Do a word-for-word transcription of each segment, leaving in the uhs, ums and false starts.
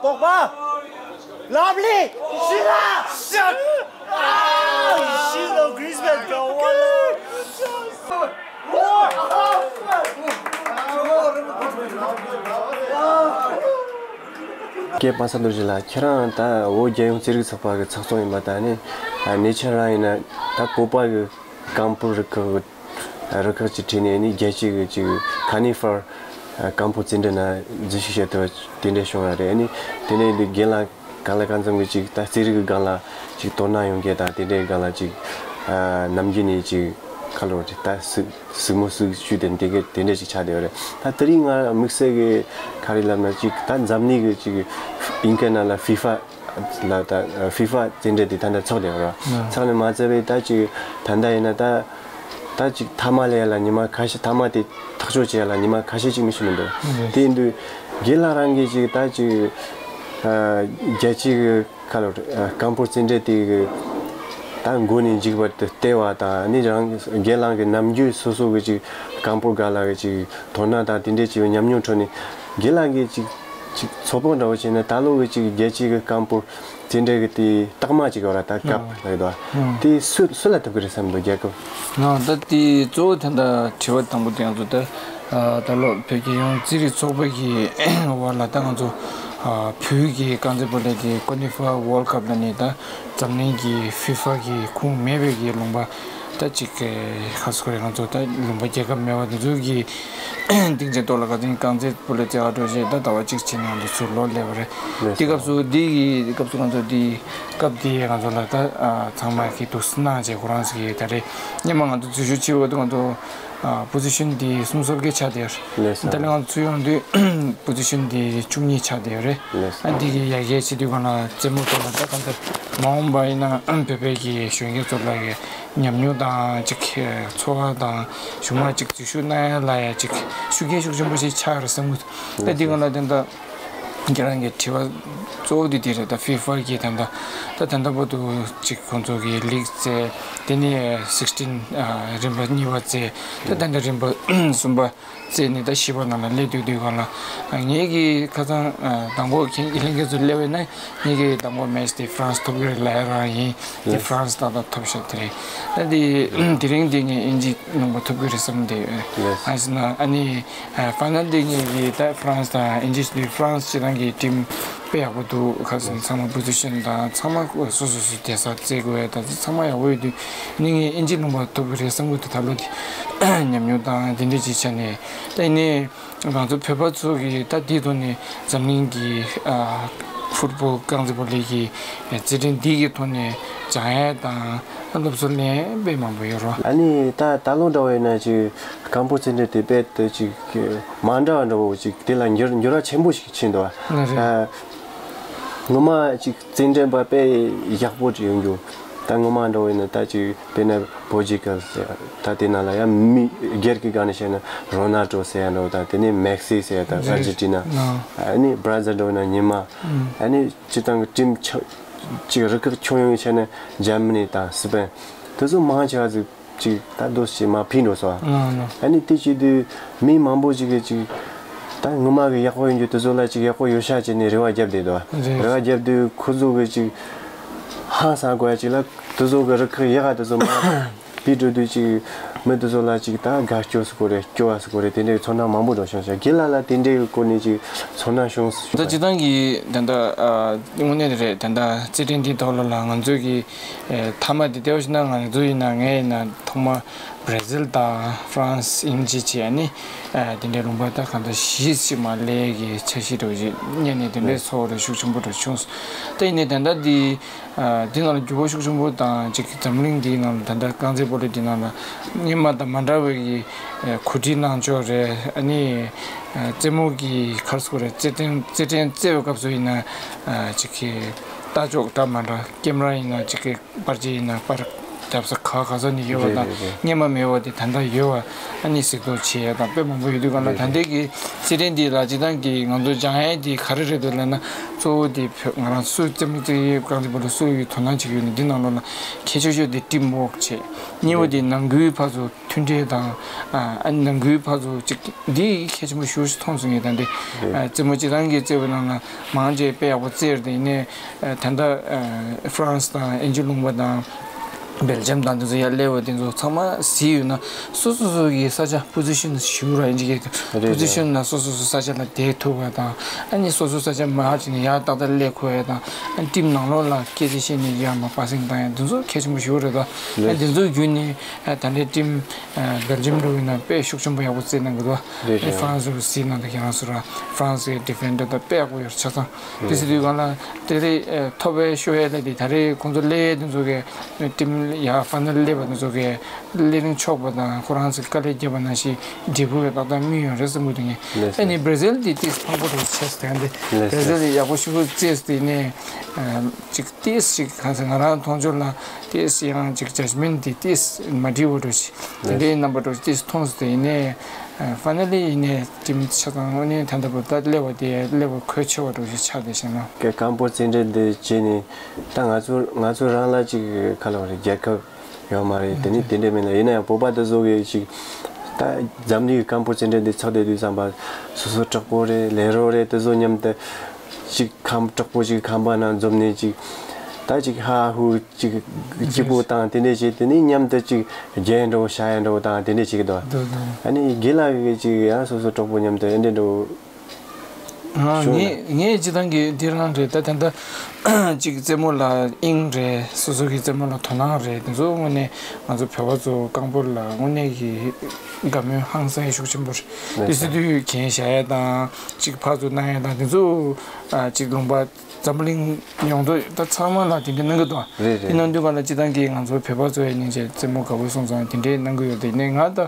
པོག་པ། ལབ་ལི། ཤི་ལ། ཤི་ལ། ཤི་ལ། གྷི་རིས་མན་ག་བ་ལ། སྐལ་བ་བཟང་པོ་ཞིག་ལ། ཁྱེད་རང་ད་བོད་རྒྱལ་ཡོངས་རྩེད་རིགས་ཚོགས་པ་གི་ཚོགས་གཙོ་ཡིན་པ་དང་ནི། ཨ་ནི་ཁྱེད་རང་ཡིན་ན་ད་བོད་པ་གི་རྐང་སྤོལ་རུ་ཁག་གི་རུ་ཁག་ཅིག་ཁྲིད་ནས་ནི་རྒྱལ་སྤྱི་གི་ཅིག་ཁ་ནི་ཧྥར་རྐང་སྤོལ་རྩེད་འགྲན་ན་འཛུལ་ཞུགས་བྱེད་ཐུབ་པ་དེ་འདྲ་བྱུང་ཡོད་རེད། ཨ་ནི་དེ་ནས་འདི་རྒན་ལགས་གང་ལ་གང་འཚམ་གྱི་ཅིག་ད་རྩེད་རིགས་ཀྱི་སྒང་ལ་ཅིག་དོ་སྣང་ཡོང་མཁན་དང་དེ་འདྲའི་སྒང་ལ་ཅིག་ཨ་ནམ་རྒྱུན་ནས་ཅིག་ཁ་ལོ་རེད། ད་གཟིགས་གཟིགས་མོ་གཟིགས་ཞུ་དེ་འདི་གས་དེ་འདྲ་ཅིག་ཆགས་བསྡད་ཡོད་རེད། ད་དེ་རིང་ང་དམིགས་བསལ་གྱི་ག་རེ་ལབ་ན་ཅིག་ད་འཛམ་གླིང་གི་ཅིག་ཨིན་སྐད་ནང་ལ་ཧྥི་ཧྥ་ལ་ད་ཧྥི་ཧྥ་རྩེད་འགྲན་དེ་ད་ལྟ་ཚོགས་བསྡད་ཡོད་རེད། ཚོགས་ནས་མ་ཚར་བའི་ད་ཅིག་ད་ལྟ་ཡིན་ན་ད། ད་ཅིག་མཐའ་མ་ལ་ཡ་ལ་ཉི་མ་ཁ་ཤས། མཐའ་མ་དེ་ཐག་གཅོད་བྱེད་ཡ་ལ་ཉི་མ་ཁ་ཤས་ཅིག་མི་ཤི་མི་འདུག་དེ་ཡིན་དུས་རྒན་ལགས་རང་གིས་ཅིག་ད་ཅིག་ཨ་རྒྱལ་སྤྱི་གི་ཁ་ལོ་ཨ་རྐང་སྤོལ་རྩེད་འགྲན་དེ་གི་ད་འགོ་ནས་མཇུག་བར་དུ་བལྟས་པ་དང་། ཨ་ནི་རང་རྒན་ལགས་ཀྱི་ནམ་རྒྱུན་སོ་སོ་གི་ཅིག་རྐང་སྤོལ་སྒང་ལ་གི་ཅིག་དོ་སྣང་དང་དེ་འདྲའི་ཅིག་ཉམས་མྱོང་ཁྲོད་ནས་རྒན་ལགས་ཀྱིས་ཅིག་ཅིག་ཚོད་དཔག་འདྲ་བོ་བྱས་ན་ད་ལོ་གི་ཅིག་རྒྱལ་སྤྱི་གི་རྐང་སྤོལ་དེ་འདྲ་གི་དེ་རྟགས་མ་ཅིག་ཡོད་ར། ད་ཀབ་ལབ་དོ། དེ་སུ་སུ་ལ་ཐུག་གི་རེད་བསམ་འདུག་རྒྱལ་ཁབ། ང་ད་དེ་གཙོ་བོ་ད་ལྟ་དྲི་བ་དང་པོ་དེ་ང་ཚོ་ད་ཨ་ད་ལོ་བོད་རྒྱལ་ཡོངས་རྩེད་རིགས་ཚོགས་པ་གི་བར་ལ་ད་ང་ཚོ་ཨ་བོད་ཀྱི་རྐང་རྩེད་སྤོ་ལོ་དེ་ཀོ་ནི་ཧྥ་ཝོལ་ཌི་ཀབ་ལ་ནི་ད་འཛམ་གླིང་གི་ཧྥི་ཧྥ་གི་ཁོངས་མེད་པའི་གི་ལུང་པ་ད་ཅིག་ག་རེ་ཟེར་དགོས་རེད། ང་ཚོ་ད་ལུང་པ་རྒྱལ་ཁབ་མེད་པ་དེ་ཚོ་གི་སྡིངས་ཆའི་ཐོག་ལ་ག་ཚོད་རྐང་རྩེད་སྤོ་ལོ་རྩེ་ག་འགྲོ་བྱས། ད་ཟླ་བ་གཅིག་བྱས་ནས་ང་ཚོ་ཚུར་ལོག་སླེབས་པ་རེད། ལགས་སོ། དེ་སྐབས་སུ་འདི་གི་སྐབས་སུ་ང་ཚོ་འདི་སྐབས་དེ་ང་ཚོ་ལ་ད་ཨ་ཚང་མ་གི་འདུག་སེ་གནང་བྱས། ཁོ་རང་ཚོ་གི་ད་རེས་སྔོན་མ་ང་ཚོ་འཛུལ་ཞུགས་བྱས་པ་དུས་ང་ཚོ་ཨ་པོ་ཟི་ཤན་དེ་སུམ་ཅུ་སོ་བརྒྱད་ཆགས་བསྡད་ཡོད་རེད། ལགས་སོ། ད་ལན་ང་ཚོ་ཚུར་ཡོང་དུས་པོ་ཟི་ཤན་དེ་བཅུ་གཉིས་ཆགས་བསྡད་ཡོད་རེད། ལགས་སོ། ཨ་འདི་གི་ཡར་རྒྱས་བྱེད་དུས་སྒང་ལ་རྩེད་མོ་ཐོག་ལ་ད་གང་ལྟར་མ་འོངས་པ་ཡིན་ན་བོད་པའི་གི་གཞོན་སྐྱེས་ཚོ་ལ་གི་ཉམས་མྱོང་དང་ཅིག་འཚོ་བ་དང་གཞུག་མ་ཅིག་འཛུལ་ཞུགས་གནང་ཡ་ལ་ཡ་ཅིག་ཤུགས་རྐྱེན་ཤུགས་ཆེན་པོ་ཞིག་ཆགས་རེད་བསམ་གི་འདུག་ད་འདི་སྒང་ལ་དེ་འདྲ་ཁྱེད་རང་གི་དྲི་བ་གཙོ་བོ་དེ་དེ་རེད། ད་ཧྥི་ཧྥ་གི་ད་ལྟ་ད་ད་ལྟ་བར་དུ་ཅིག་ཁོང་ཚོ་གི་ལིག་རྩེ། དེ་ནས་སིག་སི་ཊིན་ཨ་རིམ་པ་གཉིས་པ་རྩེ། ད་ད་ལྟ་རིམ་པ་གསུམ་པ་རྩེ་ནས་ད་བཞི་པ་ནང་ལ་སླེབས་དུས་དུས་སྒང་ལ་ངེད་ཀྱི་ཁ་སང་ཨ་མདང་དགོང་ཁྱེད་ཀྱི་ལྷན་རྒྱས་ཚོ་སླེབས་པ་ཡིན་ན་ངེད་ཀྱི་མདང་དགོང་མེ་ཆི་དེ་ཧྥ་རན་སི་ཐོབ་ཀྱི་རེད་ལབ་ཡ་རང་ཡིན། དེ་ཧྥ་རན་སི་ཏག་ཏག་ཐོབ་ཤག་དེ་རེད། ད་དེ་དེ་རིང་དེ་ངས་དབྱིན་ཇི་ལུང་པ་ཐོབ་ཀྱི་རེད་བསམ་བསྡད་ཡོད། ལགས་སོ། ཨ་ནི་ཨ་ནི་ཨ་ཕ་ནལ་དེ་ངེད་ཀྱི་ད་ཧྥ་རན་སི་དང་དབྱིན་ཇི་དེ་ཧྥ་རན་སི་སྤྱི་བཏང་གི་ཊིམ་དཔེ་ཡག་པོ་འདུག་ཁ་སང་ཚང་མ་པོ་ཟི་ཤན་དང་ཚང་མ་སོ་སོ་སོ་སྡོད་ས་རྩེ་དགོས་ཡ་ད་ཚོ་ཚང་མ་ཡག་པོ་ཡོད་དུས་ནི་ངས་དབྱིན་ཇི་ལུང་པ་ཐོབ་ཀྱི་རེད་བསམ་གྱི་འདུག་ད་ལོ་དེ་ཉམས་མྱོང་དང་དེ་འདྲ་ཅིག་བྱས་ནས་ད་ཡིན་ནའི། ང་ཚོ་བོད་པ་ཚོ་གིས་ད་དེའི་ཐོག་ནས་འཛམ་གླིང་གི་ཨ་ཕུཊ་བོལ་རྐང་རྩེད་སྤོ་ལོ་གི་རྩེད་འགྲན་འདི་གི་ཐོག་ནས་སྦྱང་ཡས་དང་སློབ་གསོ་ལེན་དཔེ་མང་པོ་ཡོད་རོ། ཨ་ནི་ད་ད་ལོ་འདྲ་བོ་ཡིན་ན་ཅིག་རྐང་སྤོལ་རྩེད་འགྲན་དེ་དཔེ་དེ་ཅིག་མ་འདྲ་བ་འདྲ་བོ་ཅིག་དེ་ལ་འགྱུར་འགྱུར་བ་ཆེན་པོ་ཞིག་ཕྱིན་འདུག་ཨ་ལ་རེད། ཨ་ངོ་མ་ཅིག་རྩེད་འགྲན་པ་དཔེ་ཡག་པོ་ཅིག་ཡོང་རྒྱུ། ད་ངོ་མ་འདྲ་བོ་ཡིན་ན་ད་ཅིག་དཔེར་ན་པོར་ཅུ་གལ་ཟེར་ཡ། ད་དེ་ནང་ལ་ཡང་མི་སྒེར་གྱི་སྒང་ནས་བཤད་ན་རོ་ནལ་ཌོ་ཟེར་ཡ་འདྲ་བོ་དང་། དེ་ནས་མེ་སི་ཟེར་ཡ་དང་། ཨར་ཇེན་ཊི་ན། ཨ་ནི་བྷ་ར་ཛིལ་འདྲ་བོ་ན་ཉི་མ། ཨ་ནི་སྤྱིར་བཏང་གི་ཊིམ་ཆ་ཅིག་རུ་ཁག་ཁྱོན་ཡོངས་བཤད་ན་འཇར་མ་ནི་དང་སི་པེན། དེ་ཚོ་མང་ཆེ་བ་ཅིག་ཅིག་ད་འདུག་སེ་མར་ཕུད་འགྲོ་སོང་། ཨ་ནི་དེ་བྱེད་དུས་མི་མང་པོ་ཅིག་གིས་ཅིག་ད་ངོ་མ་གི་ཡག་པོ་ཡོང་རྒྱུ་དེ་ཚོ་ལ་ཅིག་ཡག་པོ་ཡོད་ཤག་བྱས་ནས་རེ་བ་བརྒྱབ་བསྡད་འདུག་རེད། རེ་བ་བརྒྱབ་དུས་ཁོ་ཚོ་གི་ཅིག་ཧང་སང་དགོས་ཡ་ཅིག་ལ་དེ་ཚོ་གི་རུ་ཁག་ཡག་ག་དེ་ཚོ་མར་ཕུད་འགྲོ་དུས་ཅིག་མི་དེ་ཚོ་ལ་ཅིག་ད་དགའ་སྐྱོ་ཟེར་དགོས་རེད། སྐྱོ་བ་ཟེར་དགོས་རེད། དེ་འདྲའི་ཚོར་སྣང་མང་པོ་འགྲོ་བྱུང་ཤག་རྒན་ལགས་ལ་དེ་འདྲའི་སྐོར་ནས་ཅིག་ཚོར་སྣང་བྱུང་སོང་། ད་སྤྱིར་བཏང་གི་ད་ལྟ་ཨ་དངོས་གནས་རེད། ད་ལྟ་རྩེད་འགྲན་འདིའི་ཐོག་ལ་ལ་ང་ཚོའི་གི་ཨེ་མཐའ་མ་དེ་ལྟ་བུ་ཞིག་ན་ང་ཚོ་ཡིན་ན་ངས་ཡིན་ན་ཐོག་མ་བྷ་ར་ཛིལ་དང་ཧྥ་རན་སི་དབྱིན་ཇི་བྱས་ནི་ཨེ་དེ་འདྲའི་ལུང་པ་ད་གང་ལྟར་བཞི་ཞིག་མ་སླེབས་ཀྱི་འཆར་གཞི་འདྲ་བོ་ཞིག་རྙེད་ནས་དེ་འདྲའི་ཚོར་བ་རེ་ཤུགས་ཆེན་པོ་འདྲ་བྱུང་སོང་། ད་ཡིན་ནའི་ད་ལྟ་འདི་ཨ་འདི་ནང་ལ་འགྱུར་བ་ཤུགས་ཆེན་པོ་དང་ཅིག་འཛམ་གླིང་འདིའི་ནང་ལ་ད་ལྟ་རྐང་རྩེད་སྤོ་ལོ་འདི་ནང་ལ་སྔོན་མ་དང་མ་འདྲ་བའི་གི་ཨེ་གོ་སྒྲིག་གནང་ཕྱོགས་རེད། ཨ་ནི་ཨེ་རྩེད་མོ་གི་ག་རེ་ཟེར་དགོས་རེད། རྩེད་འགྲན་རྩེད་འགྲན་རྩེད་པའི་སྐབས་སུ་ཡིན་ན་ཨ་ཅིག་གི་ལྟ་ཕྱོགས་འདྲ་མ་འདྲ། ཀེམ་ར་ཡིན་ན་ཅིག་གི་པར་ཆས་ཡིན་ན་པར་ རྒྱབ་ས་ག་ག་ས་ནས་ཡོད་པ་དང་། རེད་རེད་རེད། སྔོན་མ་མེད་པ་དེ་ད་ལྟ་ཡོད་པ། ཨ་ནི་གཟིགས་རྟོག་བྱེད་ཡ་དང་དཔེ་མང་པོ་ཡོད་དུས་གང་ལ། རེད་ད་རེད། ལྟའི་གི་རྩེད་འགྲན་འདི་ལ་སྤྱིར་བཏང་གི་ང་ཚོ་སྦྱང་ཡ་འདི་ག་རེ་རེད་འདུག་ལབ་ན། གཙོ་བོ་དེ་བོད་ང་རང་སུ་རྩེད་མོ་རྩེ་ཡས་རྐང་རྩེད་སྤོ་ལོ་སུ་ཡོད་དོ་སྣང་བྱེད་ཀྱི་ཡོད་ན། འདི་ནང་ལོགས་ལ་གལ་ཆེ་ཤོས་དེ་ཊིམ་ཝོག་བྱེད། གཉིས་པ་རེད། དེ་ནང་ཁུལ་ཕར་ཚུར་མཐུན་སྒྲིལ་དང་། ཨ་ནི་ནང་ཁུལ་ཕར་ཚུར་ཅིག་འདི་གལ་ཆེན་པོ་ཞེ་པོ་ཅིག་མཐོང་སོང་ངས། ད་འདི་རེད། རྩེད་མོ་སྤྱིར་བཏང་གི་རྩེད་པའི་ནང་ལ་མང་ཆེ་དཔེ་ཡག་པོ་རྩེས་ཏེ་ཡིན་ནའི། ད་ལྟ་ཧྥ་རན་སི་དང་ཨེན་ཇི་ལུང་པ་དང་། སྦེལ་ཇམ་དང་དེ་ཚོ་ཡར་སླེབས་པ་དེ་ཚོ་ཚང་མ་གཟིགས་ཡོད་ན། སོ་སོ་སོ་གི་ས་ཆ་པོ་ཛི་ཤན་ཞུ་ར་ཡིན་གྱི། རེད་རེད། པོ་ཛི་ཤན་ལ་སོ་སོ་སོ་ས་ཆ་ལ་བསྡད་ཐུབ་པ་དང་། ཨ་ནི་སོ་སོ་ས་ཆ་མར་ཕྱིན་ནས་ཡར་ཏག་ཏག་སླེབས་ཁོ་ཡ་དང་། ཨ་ནི་ཊིམ་ནང་ལོགས་ལ་སྐད་ཆ་བཤད་ནས་ཡར་མར་པ་སིང་བཏང་ཡ་དེ་ཚོ་གལ་ཆེན་པོ་ཞེ་པོ་རེད་ད། ཨ་རེད། དེ་ཚོ་བརྒྱུད་ནས་ད་ལྟའི་ཊིམ་སྦེལ་ཇམ་འགྲོ་ཡིན་ན་དཔེ་ཤུགས་ཆེན་པོ་ཡག་པོ་རྩེས་གནང་གི་འདུག་རེད་རེད། ཧྥ་རན་སི་རུ་གཟིགས་གནང་དང་། ཁྱེད་རང་ཚོ་ར་ཧྥ་རན་སི་གི་ཌི་ཕེན་ཌར་དང་དཔེ་ཡག་པོ་ཡོད་རེད། ཆ་ཚང་། དེ་སྲིད་དུས་སྒང་ལ་དེ་རེད། ཐོབ་པའི་ཤོ་ཡ་ལས་དེ་ད་རེས་ཁོང་ཚོ་སླེབས་ཡས་དེ་ཚོ་གི་ཊིམ་ཡར་ཕ་ནལ་སླེབས་པ་དེ་ཚོ་གི་སླེབས་རིན་ཆོག་པ་དང་། ཁོ་རང་ཚོས་དཀའ་ལས་བརྒྱབ་པ་ནང་བཞིན་འབྲས་བུ་གི་ཏག་ཏག་སྨིན་ཡོང་རེད་བསམ་གི་འདུག་ངས། ལགས་སོ། ཨ་ནི་བྷར་ཛིལ་དེ་ཏིས་ཕངས་པོ་འགྲོ་ཆགས་སོང་། དེ་བྷར་ཛིལ་ལགས་སོ། ཡག་པོ་ཞེ་པོ་རྩེས་ཏེ་ནས་ཅིག་ཏིས་ཅིག་གང་ཟེར། ང་རང་མཐོང་ཆོས་ལ་ཏིས་ཡང་ཅིག་ཇཇ་མེན་ཊི་དེ་ཏིས་མ་འགྲིག་པ་འགྲོ་ཞིག་དེ་འདྲའི་རྣམ་པ་འགྲོ་ཞིག་ཏིས་མཐོང་སོང་། དེ་ཡིན་ནའི་ཕ་ནལ་ལི་ཡིན་ནའི་ཊིམ་ཆ་ཚང་དངོས་གནས་ད་ལྟ་བར་ད་སླེབས་པ་དེ་སླེབས་པ་གལ་ཆེ་བ་འགྲོ་ཞིག་ཆགས་བསྡད་ཤག་ན། སྐད་སྐམ་པོ་རྩེད་འགྲན་འདི་བྱས་ནས་ད་ང་ཚོ་ང་ཚོ་རང་ལ་ཅིག་ག་ལབ་རེད། རྒྱལ་ཁབ་ཡོད་མ་རེད། དེ་ནི་དེ་འདྲས་མིན་ལ། ཡིན་ན་ཡང་བོད་པ་དེ་ཚོ་གིས་ཅིག་ད་འཛམ་གླིང་གི་སྐམ་པོ་རྩེད་འགྲན་འདི་ཚོགས་བསྡད་དུས་ཙམ་པ་སོ་སོ་དྲག་པོ་རེད། ལས་རོགས་རེད། དེ་ཚོ་མཉམ་དུ་ཅིག་ཁམས་དྲག་པོ་ཅིག་ཁང་པ་ནང་འཛོམས་ནས་ཅིག་ད་ཅིག་ཧ་ཧུ་ཅིག་སྐྱིད་པོ་དང་དེ་འདྲས་བྱས། དེ་ནས་མཉམ་དུ་ཅིག་རྒྱན་འདྲ་བོ་བྱ་ཡ་འདྲ་བོ་དང་དེ་འདྲས་བྱེད་ཀྱི་འདུག་འདུག་འདུག་ཨ་ནི་དགེ་ལགས་ཀྱིས་ཅིག་ཡང་སོ་སོ་དྲག་པོ་མཉམ་དུ་ཨེ་འདྲས་འདྲ་བོ། ཨ། ཞུ་ན། ངས་ངས་སྤྱིར་བཏང་གི་འདི་རང་རེད། ད་ད་ལྟ་ཅིག་རྩེད་མོ་ལ་དབྱིངས་རེད། སོ་སོ་གི་རྩེད་མོ་ལ་དོ་སྣང་རེད། དེ་ཚོ་དངོས་གནས་ང་ཚོ་བོད་པ་ཚོ་རྐང་སྤོལ་ལ་དངོས་གནས་ཀྱི་དགའ་མོས་ཧང་སང་ཤུགས་ཆེན་པོ་རེད། དེ་སྲིད་དུས་རྒྱན་བཞག་ཡ་དང་ཅིག་ཕར་ཚུར་གནང་ཡ་དང་དེ་ཚོ། ཨ། ཅིག་ལུང་པ་འཛམ་བུ་གླིང་ཡོངས་རྫོགས་ད་ཚང་མ་ལ་དེ་འདྲ་གནང་གི་འདུག་རེད་རེད། དེ་གནང་དུས་གང་ལ་སྤྱིར་བཏང་གི་ང་ཚོ་བོད་པ་ཚོ་ཡ་སྙིང་རྗེ། རྩེད་མོ་དགའ་པོ་སོང་ཙང་དེ་འདྲའི་གནང་གི་ཡོད་དེ། ནས་ང་ད་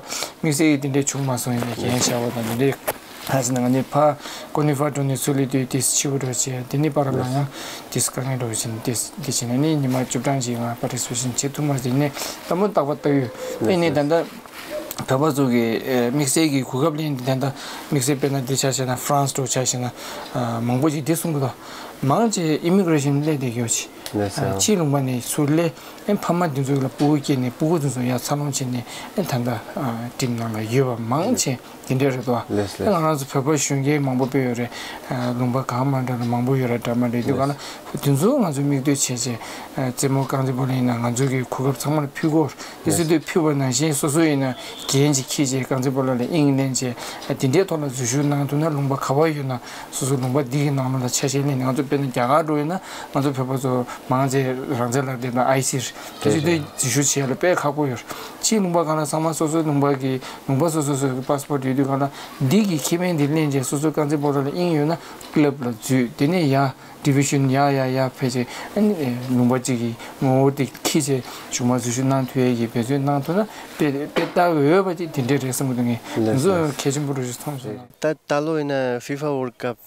དམིགས་བསལ་གྱི་དེ་འདྲའི་བྱུང་མ་སོང་། ཡིན་ནའི་རྒྱན་བཞག་པ་དང་དེ་འདྲའི། ཨ་ཟེར་ན་ང་ནི་ཕ་ཀོ་ནི་ཧྥ་འགྲོ་ནས་ཚུར་སླེབས་དུས་ཏིས་འཆི་བ་འགྲོ་བྱས། དེ་ནི་པར་ལ་ཡང་ཏིས་དཀའ་ངལ་འགྲོ་བཞིན་ཏིས་འདི་བྱས་ནས་ནི་ཉི་མ་བཅུ་གྲངས་ཤིག་ང་པར་ཊི་སི་པེ་ཤན་བྱེད་ཐུབ་མ་སོང་། ཡིན་ནའི་ད་མོ་རྟག་པར་ལྟ་ཡོད། ཨེ་ནས་ད་ལྟ་བོད་པ་ཚོ་གི་ཨེ་དམིགས་བསལ་གྱི་གོ་སྐབས་ལེན་དེ། ད་ལྟ་དམིགས་བསལ་དཔེར་ན་འདི་ཆ་བཞག་ན་ཧྥ་རན་སི་འགྲོ་ཆ་བཞག་ན། ཨ། མང་པོ་ཞིག་འདི་གསུང་གི་འདུག་མང་ཆེ་ཨི་མི་གྷི་རེ་ཤན་སླེབས་བསྡད་ཡོད་ཅིག་ལགས་སོ། ཨ། ཕྱིའི་ལུང་པ་ནས་ཚུར་སླེབས། ཨེ་ཕ་མ་འདི་ཚོ་ལ་སྤུ་གུ་སྐྱེས་ནས་སྤུ་གུ་འདི་ཚོ་ཡར་འཚར་ལོངས་བྱས་ནས། ཨེ་ད་ལྟ་ཨ་ཊིམ་ནང་ལ་ཡོད་པ་མང་ཆེ་དེ་འདྲ་རེད་དོ། ལགས་སོ། ཨེ་ང་རང་ཚོ་བོད་པ་གཞོན་སྐྱེས་མང་པོ་དཔེ་ཡོད་རེད། ཨ། ལུང་པ་གང་མང་འདྲ་ལ་མང་པོ་ཡོད་རེད། འདྲ་མ་འདྲ་ཡོད་དུས་གང་ལ་དེ་ཚོ་ང་ཚོ་མིག་ལྟོས་བྱས་བྱས། ཨ། རྩེད་མོ་རྐང་རྩེད་སྤོ་ལོ་ཡིན་ན་ང་ཚོ་གི་གོ་སྐབས་ཚང་མ་ལ་ཕུལ་དགོས། དེ་ཚོ་དུས་ཕུལ་བ་ནང་བཞིན་སོ་སོ་ཡིན་ན་འགན་ཅིག་འཁྱེར་བྱས་རྐང་རྩེད་སྤོ་ལོ་ལ་དབྱིངས་ལེན་བྱས། ཨ། དེ་འདྲའི་ཐོག་ལ་འཛུལ་ཞུགས་གནང་ཐུབ་ན། ལུང་པ་ག་པར་ཡོད་ན་སོ་སོ་ལུང་པ་འདི་གི་ནང་ལོགས་ལ་ཆ་ཤས་ལེན་ནས། ང་ཚོ་དཔེར་ན་རྒྱ་གར་འགྲོ་ཡིན་ན་ང་ཚོ་བོད་པ་ཚོ་མང་ཆེ་རང་བཙན་ལག་དེབ་དང་ཨའི་སི་རེད། དེ་ཚོ་དུས་འཛུལ་ཞུགས་བྱེད་ཡ་ལ་དཔེ་ཁག་པོ་ཡོད་རེད། ཕྱིའི་ལུང་པ་གང་ལ་ཚང་མ་སོ་སོའི་ལུང་པ་གི་ལུང་པ་སོ་སོ་སོ་གི་པ་སི་པོར་ཊི་ཡོད་དུས་གང་ལ་འདི་གི་ཁེ་ཕན་འདི་ལེན་བྱས་སོ་སོའི་རྐང་རྩེད་སྤོ་ལོ་ལ་དབྱིངས་ཡོད་ན་ཀི་ལབ་ལ་འཛུལ། དེ་ནས་ཡར་ཌི་བི་ཤན་ཡར་ཡར་ཡར་ཕེབས་བྱས། ཨ་ནི་ལུང་པ་གཅིག་གི་ངོ་བོ་དེ་འཁྱེར་བྱས་གཞུག་མ་འཛུལ་ཞུགས་གནང་ཐུབ་ཡས་ཀྱི་འབད་བརྩོན་གནང་ཐུབ་ན་དཔེ་དཔེ་ལྟ་འོས་པ་ཅིག་དེ་འདྲས་རེད་བསམ་གྱི་འདུག་ངས། ལགས་སོ། འདི་ཚོ་གལ་ཆེན་པོ་རེད་ཞེས་མཐོང་སོང་། ད་ད་ལོ་ཡིན་ན་ཧྥི་ཧྥ་ཝརལ་ཌི་ཀབ་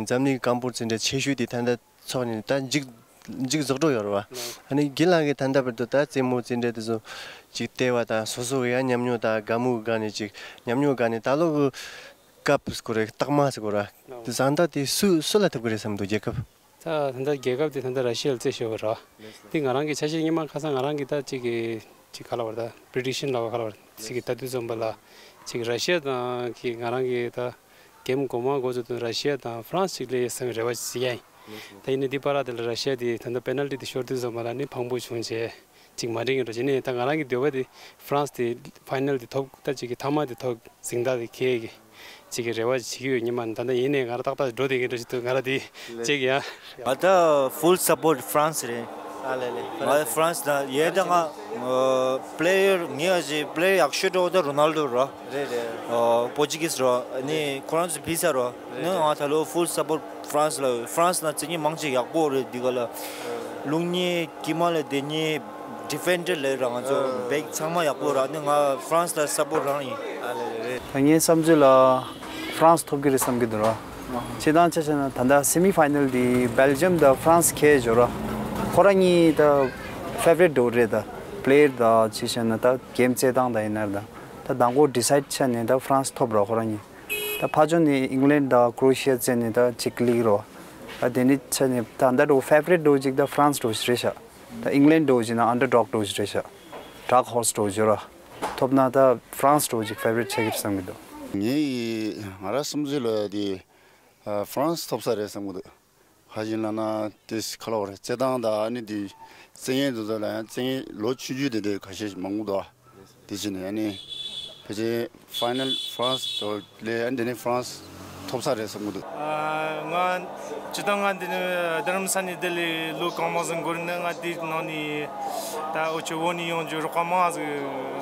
འཛམ་གླིང་གི་རྐང་སྤོལ་རྩེད་འགྲན་ཆེ་ཤོས་དེ་ད་ལྟ་ཚོགས་ནས་ད་མཇུག་མཇུག་རྫོགས་འགྲོ་ཡོད་རེད་བ། ཨ་ནི་རྒན་ལགས་ཀྱིས་ད་ལྟ་བར་དུ་ད་རྩེད་མོ་རྩེད་འགྲན་དེ་ཚོ་ཅིག་བལྟས་པ་དང་སོ་སོ་གི་ཡང་ཉམས་མྱོང་དང་དགའ་མོས་ཀྱི་སྒང་ནས་ཅིག་ཉམས་མྱོང་སྒང་ནས་ད་ལོ་གི་ཀབ་ཟེར་དགོས་རེད། རྟགས་མ་ཟེར་དགོས་རེད། དེ་བཟང་ད་དེ་སུ་སུ་ལ་ཐོབ་ཀྱི་རེད་བསམ་འདུག་རྒྱལ་ཁབ། ད་ད་ལྟ་རྒྱལ་ཁབ་དེ་ད་ལྟ་ར་ཤི་ཡ་ལ་རྩེ་ཤོར་བ་རེད་བ། དེ་ང་རང་གི་ཆ་ཤས་སྔོན་མ་ཁ་སང་ང་རང་གི་ད་ཅིག་གི་ཅིག་ག་ལབ་དགོས་རེད། ད་པི་རི་ཌིག་ཤན་ལབ་པ་ག་ལབ་དགོས་རེད། ཅིག་གི་ད་དུས་ཙམ་པ་ལ་ཅིག་ར་ཤི་ཡ་དང་གི་ང་རང་གི་ད་གེམ་འགོ་མ་འགོ་ཚུགས་དུས་ར་ཤི་ཡ་དང་ཧྥ་རན་སི་ཅིག་སླེབས་ཡས་བསམ་པའི་རེ་བ་ཅིག་བྱེད་ཡ་ཡིན། ད་ཡིན་ནའི་འདི་བར་དེ་ལ་ར་ཤི་ཡ་དེ་ད་ལྟ་པེ་ནལ་ཊི་དེ་ཤོར་དུས་ཙམ་པ་ལ་ནི་ཕངས་པོ་བྱུང་བྱས། ཅིག་མ་འགྲིག་ཡིན་འགྲོ་བྱས་ནས། ད་ང་རང་གི་འདོད་པ་དེ་ཧྥ་རན་སི་དེ་ཕའི་ནལ་དེ་ཐོབ། ད་ཅིག་གི་ཐ་མ་དེ་ཐོབ། གཟེངས་རྟགས་དེ་ཁྱེར་གི་ཅིག་གི་རེ་བ་ཅིག་བྱེད་ཀྱི་ཡོད། སྔོན་མ་ད་ལྟ་ཡིན་ནའི་ང་རང་ཏག་ཏག་འགྲོ་བསྡད་མཁན་འདྲ་ཞིག་འདུག་ང་རང་དེ་ལགས། ཅིག་ཡ། ང་ད་ཧྥུལ་སབ་པོར་ཊི་ཧྥ་རན་སི་རེད། ཨ་ལེ་ལེ། ང་ཧྥ་རན་སི་ད་ཡས་ད་ང་ཨ་པི་ལེ་ཡར་ངའི་ཨ་ཅེ་པི་ལེ་ཡར་ཡག་ཤོས་འགྲོ་ད་རོ་ནལ་ཌོ་རོ། རེད་རེད། ཨ་པོར་ཅུ་གིས་རོ། ནི་ཁོ་རང་ཚོ་ཕུད་ས་རོ། ནི་ང་ད་ལོ་ཧྥུལ་སབ་པོར་ཊི་ཧྥ་རན་སི་ལ་ཡོད། ཧྥ་རན་སི་ན་རྩེད་མཁན་མང་ཆེ་ཡག་པོ་རེད། འདི་ག་ལ་བླུག་མཁན་དཀྱིལ་མ་ལ་བསྡད་མཁན་ཌི་ཕེན་ཌར་ལབ་ར། ང་ཚོ་བེག་ཚང་མ་ཡག་པོ་ར། ནི་ང་ཧྥ་རན་སི་ལ་སབ་པོར་ཊི་རང་ཡིན། ཨ་ལེ་ལེ་རེད། ད་ངའི་བསམ་ཚུལ་ལ་ཧྥ་རན་སི་ཐོབ་ཀྱི་རེད་བསམ་གྱི་འདུག་ར། སྤྱིར་བཏང་ཆ་བཞག་ན་ད་ལྟ་སེ་མི་ཕའི་ནལ་འདི་སྦེལ་ཇམ་དང་ཧྥ་རན་སི་ཁེལ་ཡོད་ར། ཁོ་རང་གཉིས་ད་ཕེ་ཝ་རི་ཊི་འགྲོ་རེད་ད། པི་ལེ་ཡར་དང་ཅི་བྱས་ན་ད་གེམ་རྩེད་སྟངས་དང་ཡིན་ན་ད་ད་མདང་དགོང་ཌི་སའེ་ཌི་བྱས་ནས་ད་ཧྥ་རན་སི་ཐོབ་ར་ཁོ་རང་གཉིས། ད་ཕར་ཕྱོགས་ནས་ཨིང་ལན་དང་ཀྲོ་ཨེ་ཤི་ཡ་རྩེད་ནས་ད་གཅིག་ལིག་རོ། ད་དེ་ནས་བྱས་ནས་ད་ད་འགྲོ་ཧྥེ་ཝ་རི་ཊི་འགྲོ་ཅིག་ད་ཧྥ་རན་སི་འགྲོ་ཞིག་རེད་ཤག་ད་ཨིང་ལན་འགྲོ་ཅིག་ན་ཨན་ཌར་ཌོག་འགྲོ་ཞིག་རེད་ཤག་ཌརྐ་ཧོར་སི་འགྲོ་ཞིག་ར། ཐོབ་ན་ད་ཧྥ་རན་སི་འགྲོ་ཅིག་ཧྥེ་ཝ་རི་ཊི་ཆགས་ཀྱི་རེད་བསམ་གྱི་འདུག་ངའི་ང་རང་བསམ་ཚུལ་ལ་དེ་ཧྥ་རན་སི་ཐོབ་ས་རེད་བསམ་གྱི་འདུག་ཧ་ཅང་ལབ་ན་དེ་ཁ་ལོ་རེད། རྩེད་ཐང་དང་ཨ་ནི་དེ་རྩེད་མཁན་དེ་ཚོ་ལ་ཡང་རྩེད་མཁན་ལོ་ཆུང་ཆུང་དེ་འདྲའི་ཁ་ཤས་མང་པོ་འདུག་དེ་བྱས་ནས་ཨ་ནི་ཕལ་ཆེར་ཕའི་ནལ་ཧྥ་རན་སི་དང་ལས་ཨ་ནི་དེ་ནས་ཧྥ་རན་སི་ཐོབ་ས་རེད་བསམ་གྱི་འདུག་ང་སྤྱིར་བཏང་ང་འདི་ནས་རྡ་རམ་ས་ནས་འདི་ལས་ལོ་གང་མང་ཟིག་འགོར་ནས། ང་དེའི་ནང་ནས་ད་འུ་ཆོ་བོད་ནས་ཡོང་རྒྱུ་རོགས་པ་མང་ཟིག་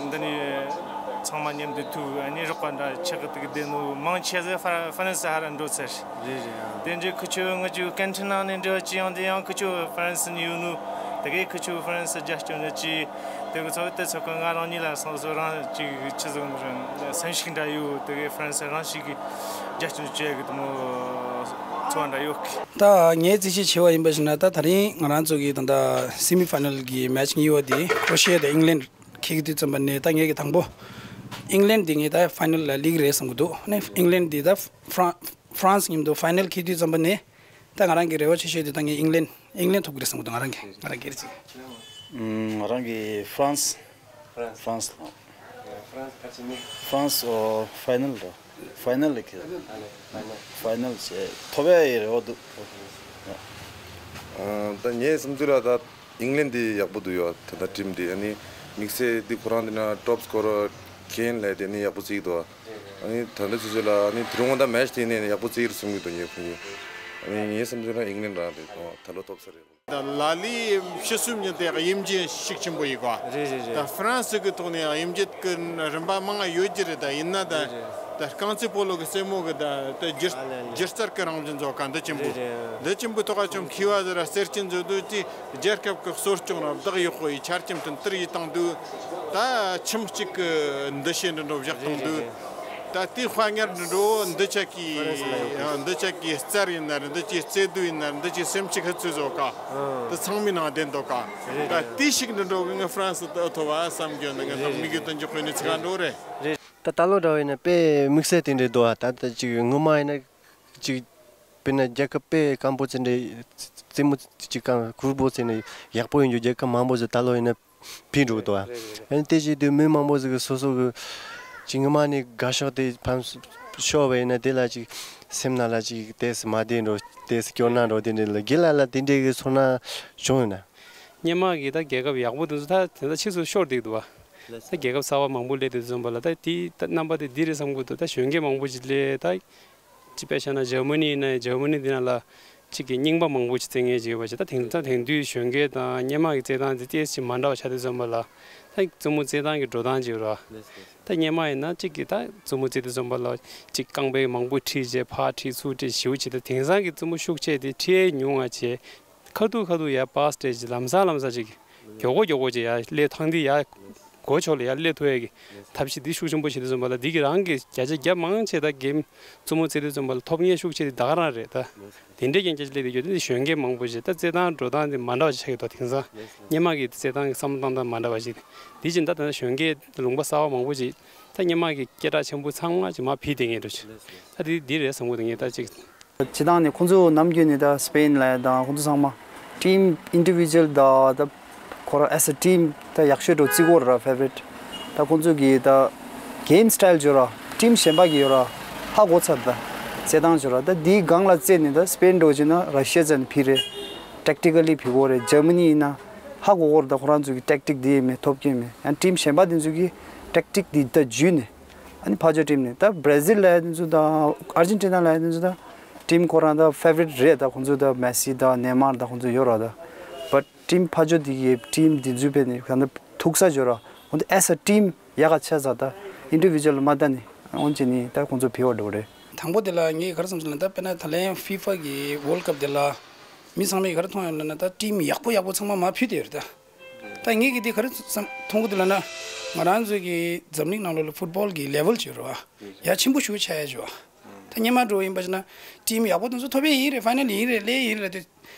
འདི་ནས་ཚང་མ་མཉམ་དུ་ཐུག་ཨ་ནི་རོགས་པ་འདྲ་ཆགས་གི་འདུག་བསྡད་ནོ། མང་ཆེ་ཟིག་ཧྥ་ཧྥ་རན་སི་ཧར་འགྲོ་ཚར། རེད་རེད་ཨ། དེ་འདྲའི་ཁུ་ཆོ་ང་ཆོ་ཀན་ཊིན་ནང་ནས་འབྲེལ་བ་ཅི་ཡོང་དེ་ཡང་ཁུ་ཆོ་ཧྥ་རན་སི་ནས་ཡོད་ནོ། དེ་གའི་ཁུ་ཆོ་ཧྥ་རན་སི་རྒྱབ་སྐྱོར་འདྲ་ཅི། དེ་གི་ཚོ་དེ་ཚོ་གི་ང་རང་ཉིད་ལ་སོ་སོ་རང་ཅིག་ཆི་ཟིག་སེམས་ཤུགས་འདྲ་ཡོད། དེ་གའི་ཧྥ་རན་སི་རང་ཞིག་གི་རྒྱབ་སྐྱོར་བྱེད་གི་དུ་མོ་ཚོར་བ་འདྲ་ཡོད་གི། ད་ངས་རྩིས་ཆེ་ཆེ་བ་ཡིན་པ་ཞིག་ན་ད་ད་རིང་ང་རང་ཚོ་གི་ད་ད་སེ་མི་ཕའི་ནལ་གི་མེ་ཆི་གཉིས་པ་དེ་ཀྲོ་ཤི་ཡ་དང་ཨིང་ལན་འཁེལ་གི་དུས་ཙམ་པ་ནས་ད་ངས་གི་དང་པོ་ཨིང་ལན་དེ་ངས་ད་ཕའི་ནལ་ལ་སླེབས་རེད་བསམ་གི་འདུག་ཨ་ནི་ཨིང་ལན་དེ་ད་ཧྥ་རན་ཧྥ་རན་སི་མཉམ་དུ་ཕའི་ནལ་འཁེལ་དུས་ཙམ་པ་ནས། ད་ང་རང་གི་རེ་བ་ཆེ་ཤོས་དེ་ད་ངས་ཨིང་ལན་ཨིང་ལན་ཐོབ་གི་རེད་བསམ་གི་འདུག་ང་རང་གི་ང་རང་གི་རེ་ཅིག་ང་རང་གི་ཧྥ་རན་སི། ཧྥ་རན་སི། ཧྥ་རན་སི་ལ། ཧྥ་རན་སི་ཕའི་ནལ་རེད། ཕའི་ནལ་ལ་ཁེལ། ཕའི་ནལ་ཕའི་ནལ་ཕའི་ནལ་ཐོབ་ཡ་ཡི་རེ་བ་འདུག་ད་ངའི་བསམ་ཚུལ་ལ་ད་ཨིང་ལན་འདི་ཡག་པོ་འདུག་ཡོད། ད་ད་ཊིམ་འདི་ཨ་ནི་དམིགས་བསལ་འདི་ཁོ་རང་འདི་ན་ཊོབ་སི་ཀོ་རར་ཀེན་ལབ་དེ་ནི་ཡག་པོ་བརྩི་གི་འདུག་ཨ་ནི་ད་ལྟ་ཆུ་ཚོད་ལ་ཨ་ནི་དེ་རིང་དབང་ད་མེ་ཆི་དེ་ནས་ཡག་པོ་བརྩི་གི་རེད་བསམ་གི་འདུག་ངས་ཁོ་གཉིས། ཨ་ནི་ངའི་བསམ་ཚུལ་ལ་ཨིང་ལན་རང་རེད། ད་ལོ་ཐོབ་ས་རེད། ད་ལ་ལི་ཕྱི་སུམ་ཉིན་དེ་དབྱིན་ཇི་ཤུགས་ཆེན་པོ་ཡིན་གོ། རེད་རེད་རེད། ད་ཧྥ་རན་སི་གི་ཐོག་ནས་དབྱིན་ཇི་གི་རིམ་པ་མང་ང་ཡོད་ཀྱི་རེད། ད་ཡིན་ན་ད་རེད་རེད། ད་རྐང་རྩེད་སྤོ་ལོ་གི་རྩེད་མོ་གི་ད་ད་སྒྱུ་ཨ་ལེ་ལེ། སྒྱུ་རྩལ་གི་རང་བཞིན་ཚོ་ག་འདི་ཆེན་པོ། རེད་རེད། འདི་ཆེན་པོ་ཐོག་ཁ་ཅུང་མཁས་པ་ཟེར་ར་རྩེད་ཀྱི་འཛུལ་འདུག་དེ། རྒྱལ་ཁབ་ཀྱི་གསོ་སྐྱོང་ར་བདག་ཡག་པོ་ཡི་ཆ་རྐྱེན་དུ་འདིར་ཡི་བཏང་འདུག་ད་ཁྱིམ་གཅིག་གི་འདུ་ཤེས་འདི་འདྲ་བཞག་བཏང་འདུག་ད་དེའི་དཔའ་ངར་འདི་འདྲ་འདི་ཆ་གི་འདི་ཆ་གི་རྩལ་ཡིན་ན་རེད། འདི་ཆའི་རྩེད་འདུ་ཡིན་ན་རེད། འདི་ཆའི་སེམས་ཤུགས་ཧུད་ཚོད་བཟོ་ག་འདི་ཚང་མའི་ནང་བསྡད་འདུག་ག་ད་དེ་ཞིག་འདི་འདྲ་གི་ངས་ཧྥ་རན་སི་ད་ཐོབ་བ་བསམ་རྒྱུ་ནི་ངས་ད་དམིགས་ཡུལ་དུ་འཇོག་གི་ནི་ཚིག་འདྲ་རེད། ད་ད་ལོ་འདྲ་བ་ཡིན་ན་དཔེ་དམིགས་བསལ་དེ་འདྲ་འདུག་ད་ད་ཅིག་ངོ་མ་ཡིན་ན། ཅིག་དཔེར་ན་རྒྱལ་ཁབ་དཔེ་སྐམ་པོ་ཅིག་འདྲ། རྩེད་མོ་ཅིག་གང་གུར་པོ་རྩེ་ནས་ཡག་པོ་ཡིན་རྒྱུ་རྒྱལ་ཁབ་མང་པོ་ཟིག་ད་ལོ་ཡིན་ན་ཕུད་འགྲོ་གི་འདུག་ཨ་ནི་དེ་བྱེད་དུས་མི་མང་པོ་ཟིག་གི་སོ་སོ་གི་ཅིག་སྔོན་མ་ནས་དགའ་ཕྱོགས་དེ་ཕམ་ཤོར་བ་ཡིན་ན་དེ་ལ་ཅིག་སེམས་ནང་ལ་ཅིག་ཏོག་ཙམ་མ་བདེ་འགྲོ། ཏོག་ཙམ་སྐྱོ་སྣང་འགྲོ། དེ་འདྲ་ལ་རྒན་ལགས་ལ་དེ་འདྲའི་གི་ཚོར་སྣང་བྱུང་ཡོད་ན། སྔོན་མ་གི་ད་རྒྱལ་ཁབ་ཡག་པོ་དེ་ཚོ་ད་དེ་ཚོ་ཕྱིས་སུ་ཤོར་བསྡད་འདུག་བ། ད་རྒྱལ་ཁབ་གསར་པ་མང་པོ་སླེབས་དུས་ཙམ་པ་ལ་ད་དེའི་ད་རྣམ་པ་དེ་འདི་རེད་བསམ་གི་འདུག་ད་གཞོན་སྐྱེས་མང་པོ་ཞིག་སླེབས་ད། ཅིག་དཔེ་བཞག་ན་འཇར་མ་ནི་ཡིན་ན་འཇར་མ་ནི་འདི་ན་ལ་ཅིག་གི་རྙིང་པ་མང་པོ་ཞིག་རྩེད་མཁན་ཅིག་ཡོད་པ་ཞིག་ད་དེང་ད་དེང་དུས་གཞོན་སྐྱེས་དང་སྔོན་མ་གི་རྩེད་ཐང་དེ་ཏོག་ཙམ་མ་འདྲ་བ་ཆགས་དུས་ཙམ་པ་ལ་ད་རྩེད་མོ་རྩེད་སྟངས་ཀྱི་འགྲོ་སྟངས་ཅིག་ཡོད་ར། ད་སྔོན་མ་ཡིན་ན་གཅིག་གིས་ད་རྩེད་མོ་རྩེ་དུས་ཙམ་པ་ལ་གཅིག་རྐང་པ་མང་པོ་ཁྲིད་བྱས་ཕར་ཁྲིད་ཚུར་ཁྲིད་ཞེ་པོ་བྱེད། ད་དེང་སང་གི་རྩེད་མོ་ཤུགས་ཆེ་དེ་ཁྲིད་ཉུང་ང་བྱས། ཁ་ཐུག་ཁ་ཐུག་ཡར་པཱས་སྤྲད་བྱས་ལམ་སང་ལམ་སང་ཅིག་མགྱོགས་པོ་མགྱོགས་པོ་ཅིག་ཡར་སླེབས་ཐང་འདི་ཡར་སྒོ་ཕྱོགས་ལ་ཡར་སླེབས་ཐུབ་ཡས་ཀྱི་ཐབས་ཤེས་འདི་ཤུགས་ཆེན་པོ་བྱེད་དུས་ཙམ་པ་ལ་འདི་གི་རང་གི་བརྒྱ་ཆ་བརྒྱ་མང་ཆེ་ད་གེམ་རྩེད་མོ་རྩེ་དུས་ཙམ་པ་ལ་ཐོབ་མཁན་ཤུགས་ཆེ་དེ་ད་ག་རང་རེད་ད། དེ་འདྲའི་རྐྱེན་རྐྱེན་ཅིག་སླེབས་དུས་ཡོད་དེ་གཞོན་སྐྱེས་མང་པོ་ཞིག་ད་རྩེད་ཐང་འགྲོ་སྟངས་དེ་མ་འདྲ་བ་ཞིག་ཆགས་ཀྱི་འདུག་དེང་སང་སྔོན་མ་གི་རྩེད་ཐང་གི་བསམ་བློ་བཏང་སྟངས་མ་འདྲ་བ་ཞིག་དེ་བཞིན་ད་ད་ལྟ་གཞོན་སྐྱེས་ལུང་པ་གསར་པ་མང་པོ་ཞིག་ད་སྔོན་མ་གི་སྐད་གྲགས་ཆེན་པོ་ཚང་མ་ཅིག་མར་ཕུད་བསྡད་མཁན་འདྲ་ཞིག་ད་དེ་འདི་རེད་བསམ་གི་འདུག་ངས་ད་ཅིག་སྤྱིར་བཏང་ནས་ཁོང་ཚོ་ནམ་རྒྱུན་ནས་ད་སི་པེན་ལ་དང་ཁོང་ཚོ་ཚང་མ་ཊིམ་ཨིན་ཌི་བི་ཇུ་ཨལ་དང་ད་ཁོ་རང་as a team་ད་ཡག་ཤོས་འགྲོ་བརྩི་གི་ཡོད་རེད་ར། ཕེ་ཝ་རི་ཊི་ད་ཁོང་ཚོ་གི་ད་གེམ་སི་ཊའིལ་ཅིག་ཡོད་ར། ཊིམ་གཞན་པ་གི་ཡོད་ར་ཧ་གོ་ཚར། ད་རྩེད་སྟངས་ཅིག་ཡོད་ར། ད་དེའི་སྒང་ལ་རྩེས་ནས་ད་སི་པེན་འགྲོ་བྱས་ན་ར་ཤི་ཡ་རྩེས་ནས་ཕུད་རེད། ཊེག་ཊི་ཀ་ལི་ཕུད་གི་ཡོད་རེད། འཇར་མ་ནི་ཡིན་ན་ཧ་གོ་གི་ཡོད་རེད། ད་ཁོ་རང་ཚོ་གི་ཊེག་ཊིག་འདི་ཡིན་མིན་ཐོབ་ཀྱི་ཡིན་མིན། ཡང་ཊིམ་གཞན་པ་དེ་ཚོ་གི་ཊེག་ཊིག་འདི་ད་བརྒྱུད་ནས། ཨ་ནི་ཕར་ཕྱོགས་ཊིམ་ནས་ད་བྷ་ར་ཟིལ་ལབ་ཡ་དེ་ཚོ་དང་ཨར་ཇེན་ཊི་ན་ལབ་ཡ་དེ་ཚོ་ད་ཊིམ་ཁོ་རང་ད་ཕེ་ཝ་རི་ཊི་རེད། ད་ཁོང་ཚོ་ད་མེ་སི་དང་ནེ་མར་དང་ཁོང་ཚོ་ཡོད་ར། ད་བཊ་ཊིམ་ཕར་ཕྱོགས་དེ་གི་ཊིམ་དེ་ཚོ་དཔེ་ནས་གང་ལྟར་ཐུག་ས་ཡོད་ར། ཁོང་ཚོ་as a team་ཡག་ག་ཆགས་ཚར། ད་ཨིན་ཌི་བི་ཇུ་ཨལ་མ་ད་ནི་འོན་ཅི་ནི་ད་ཁོང་ཚོ་ཕུད་པ་འགྲོ་རེད། དང་པོ་དེ་ལ་ངས་ག་རེ་བསམ་སོང་ལབ་ན། ད་དཔེར་ན་ད་ལན་ཕི་ཕ་གི་ཝོལ་ཌི་ཀབ་དེ་ལ་མི་ཚང་མས་ག་རེ་མཐོང་ཡོད་ལབ་ན། ད་ཊིམ་ཡག་པོ་ཡག་པོ་ཚང་མ་མར་ཕུད་བསྡད་ཡོད་རེད་ད། ད་ངས་གི་དེ་ག་རེ་བསམ་མཐོང་གི་འདུག་ལབ་ན། ང་རང་ཚོའི་གི་འཛམ་གླིང་ནང་ལོགས་ལ་ཕུཊ་བོལ་གི་ལེ་ཝལ་ཅིག་ཡོད་རེད་བ། ཡ་ཆེན་པོ་ཞེ་པོ་ཆགས་ཡ་ཅིག་ཡོད་རེད་བ། ད་སྔོན་མ་འདྲ་པོ་ཡིན་པ་ཅིག་ན་ཊིམ་ཡག་པོ་དེ་ཚོ་ཐོབ་ཡ་ཡིན་རེད། ཕའི་ནལ་ཡིན་རེད། སླེབས་ཡིན་རེད་ལབ་